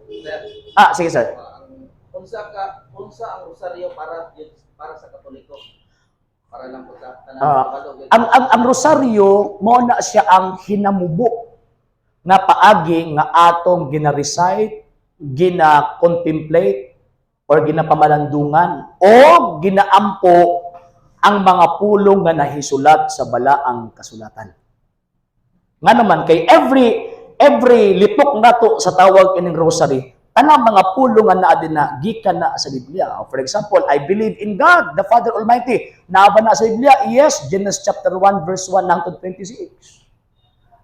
Sir, Sige, sir. Unsa ang rosaryo para sa Katoliko? Para lang po sa tanan kabalo gyud. Ang rosaryo mao na siya ang hinamubo nga paagi nga atong gina-recite, gina-contemplate or ginapamalandungan o ginaampo ang mga pulong nga nahisulat sa balaang kasulatan. Nga naman kay every litok nato sa tawag ining rosary, tanang mga pulong nga naa din na gikan na sa Biblia. For example, "I believe in God, the Father Almighty." Naa ba na sa Biblia? Yes, Genesis chapter 1 verse 1 hangtod 26.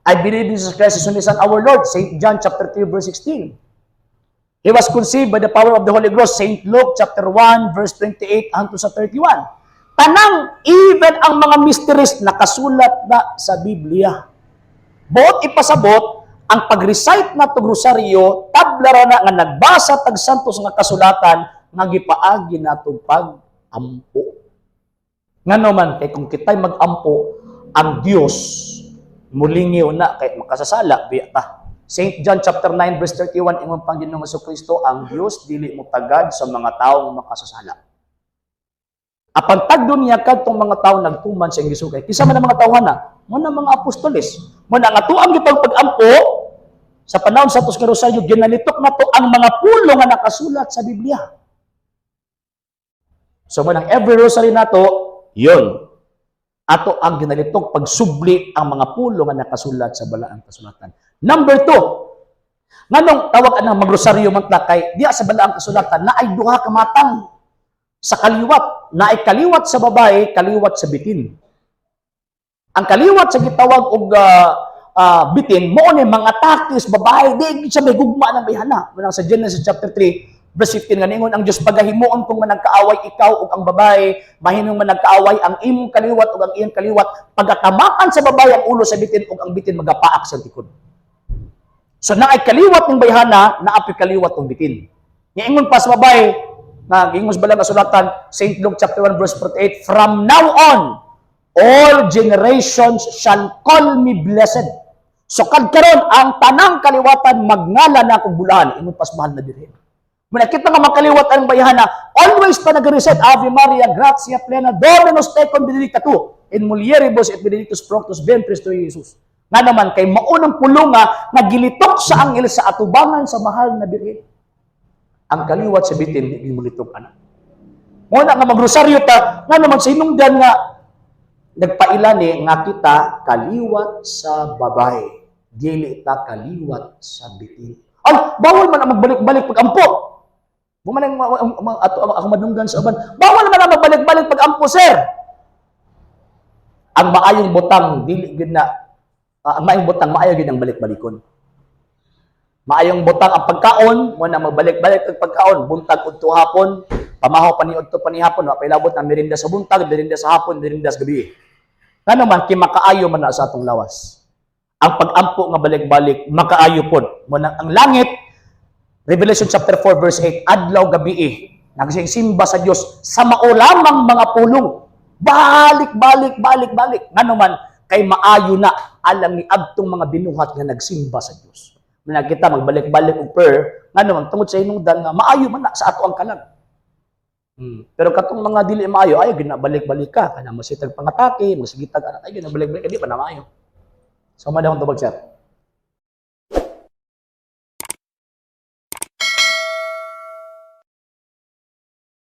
"I believe in Jesus Christ, His only Son, our Lord." St. John chapter 3 verse 16. "He was conceived by the power of the Holy Ghost." St. Luke chapter 1 verse 28 hangtod sa 31. Tanang, even ang mga mysteries, nakasulat na sa Biblia. Buot ipasabot, ang pag-recite na tog rosaryo, tabla ra na nga nagbasa tag santos nga kasulatan nga gipaagi nato pag-ampo. Ngano man kay kung kita'y mag-ampo, ang Dios mulingiw na kay makasasala biya ta. St. John chapter 9 verse 31, ingon pang Ginoong Kristo, ang Dios dili mo tagad sa mga taong makasasala. Apan tagdo niya kadtong mga tao nagtuman sa iyang gisugay. Kinsa man ang mga tawhana? Mao na mga apostoles. Mao na nga atuang gipagpag-ampo sa panahon sa atos nga rosaryo, ginalitok nato ang mga pulong nga nakasulat sa Biblia. So mao nang every rosary nato, yun. Ato ang ginalitok pagsubli ang mga pulong nga nakasulat sa balaang kasulatan. Number two, nganong tawag anang magrosaryo man ta, kay diya sa balaang kasulatan naay duha ka matang sa kaliwat, naay kaliwat sa babae, kaliwat sa bitin. Ang kaliwat sa gitawag og bitin, mao ni mga atake sa babae, di gid siya may gugma ng bayhana. Mao sa Genesis chapter 3 verse 15 nga ningon ang Dios, "Pagahimuon kong managkaaway ikaw ug ang babae, mahimong managkaaway ang imong kaliwat ug ang iyang kaliwat, pagatamakan sa babae ang ulo sa bitin ug ang bitin magapaak sa tikod." So naay kaliwat ng bayhana, naa poy kaliwat ng bitin. Niingon pa sa babae, na ingon sa balaang kasulatan, St. Luke chapter 1 verse 48, "From now on, all generations shall call me blessed." So kad karon ang tanang kaliwatan magngalan na akong bulahan, ingon pa sa mahal na birhen. Muna kita nga makaliwat ang bayhana, always pa nag-recite, "Ave Maria, gratia plena, Dominus tecum, benedicta tu, in mulieribus et benedictus fructus ventris tui, Jesus." Nga naman, kay maunang pulunga, nagilitok sa anghel sa atubangan sa mahal na birhen. Ang kaliwat sa bitin, di mo litok anak. Muna nga magrosaryo ta, nga naman sa hinungdan nga, nagpaila ni nga kita kaliwat sa babae, dili ta kaliwat sa bitin. Ay, bawal man ang magbalik-balik pag-ampo. Bumana ang ato ako madunggan sa uban. Bawal man ang magbalik-balik pag-ampo, sir. Ang maayong butang dili gyud na ang maayong butang, maayo gyud ang balik-balikon. Maayong butang ang pagkaon, mo na magbalik-balik ang pagkaon, buntag udto hapon, pamahaw pa ni udto pa ni hapon, wa pa ilabot ang merinda sa buntag, merinda sa hapon, merinda sa gabi. Ngano man kay makaayo man na sa atong lawas. Ang pag-ampo nga balik-balik makaayo pod. Mo na ang langit, Revelation chapter 4 verse 8, adlaw gabi eh, nagsimba sa Dios sa mao lamang mga pulong. Balik, balik, balik, balik. Ngano man kay maayo na alang ni adtong mga binuhat nga nagsimba sa Dios. Muna kita magbalik-balik og prayer, ngano man tungod sa hinungdan nga maayo man na sa ato ang kalag. Pero katong mga dili maayo, ayo ginabalik-balik ka kana masitag pangatake, masigitag anak, ay ginabalik-balik di pa na maayo. So mao akong tubag, sir.